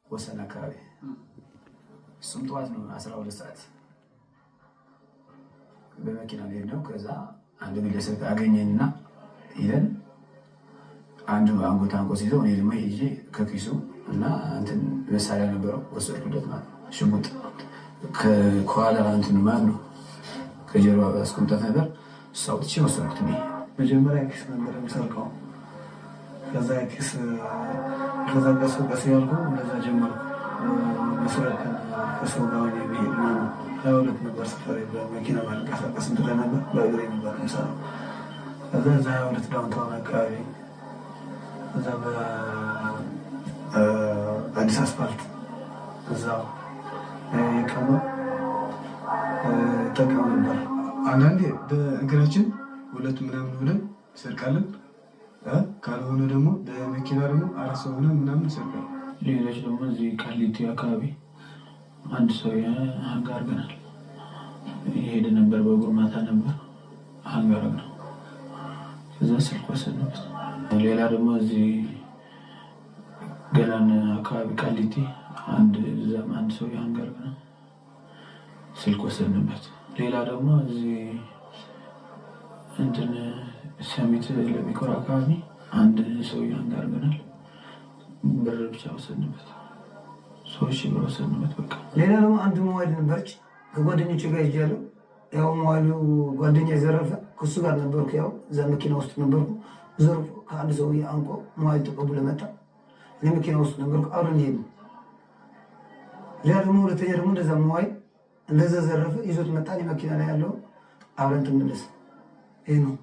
ወሰን አካባቢ፣ እሱም ጠዋት ነው፣ 12 ሰዓት በመኪና ነው የሄድነው። ከዛ አንድ ግለሰብ አገኘንና ይለን አንዱ አንጎት አንቆ ሲይዘው እኔ ደግሞ ሄጄ ከኪሱ እና እንትን መሳሪያ ነበረው ወሰድኩለት ማለት ነው። ሽጉጥ ከኋላ እንትን ማለት ነው፣ ከጀርባ አስቀምጣት ነበር። እሱ አውጥቼ ወሰድኩት እኔ። መጀመሪያ ኪስ ነበር የምሰርቀው። ከዛ ኪስ፣ ከዛ ቀስ ቀስ ያልኩ እንደዛ ጀመርኩ መስረቅ፣ ከሰው ጋር ሆኜ መሄድ ምናምን። 22 ነበር ሰፈሬ። በመኪና ማልንቀሳቀስ እንትን ነበር፣ በእግሬ ነበር የምሰራው። ከዛ እዛ 22 downtown አካባቢ፣ እዛ በአዲስ አስፋልት እዛው የቀማ ጠቀም ነበር። አንዳንዴ በእግራችን ሁለት ምናምን ሆነን እንሰርቃለን። ካልሆነ ደግሞ በመኪና ደግሞ አራት ሰው ሆነን ምናምን እንሰርቃለን። ሌሎች ደግሞ እዚህ ቃሊቲ አካባቢ አንድ ሰው hang አድርገናል። የሄደ ነበር፣ በእግሩ ማታ ነበር hang አደረግነው። ከዛ ስልክ ወሰድንበት። ሌላ ደግሞ እዚህ ገላን አካባቢ ቃሊቲ አንድ፣ እዛም አንድ ሰው hang አድርገናል፣ ስልክ ወሰድንበት። ሌላ ደግሞ እዚህ እንትን ሰሚት ለሚኮራ አካባቢ አንድ ሰው hang አድርገናል። ብር ብቻ ወሰድንበት፣ 3,000 ብር ወሰድንበት። በቃ። ሌላ ደግሞ አንድ ሞባይል ነበረች፣ ከጓደኞች ጋር ይዣለሁ። ያው ሞባይሉ ጓደኛ የዘረፈ ከሱ ጋር ነበርኩ። ያው እዛ መኪና ውስጥ ነበርኩ። ዘርፎ ከአንድ ሰውዬ አንቆ ሞባይል ተቀብሎ መጣ። እኔ መኪና ውስጥ ነበርኩ። አብረን ሄድን። ሌላ ደግሞ ሁለተኛ ደግሞ እንደዛ ሞባይል እንደዛ ዘረፈ፣ ይዞት መጣ። እኔ መኪና ላይ ያለው አብረን ተመለስ። ይህ ነው።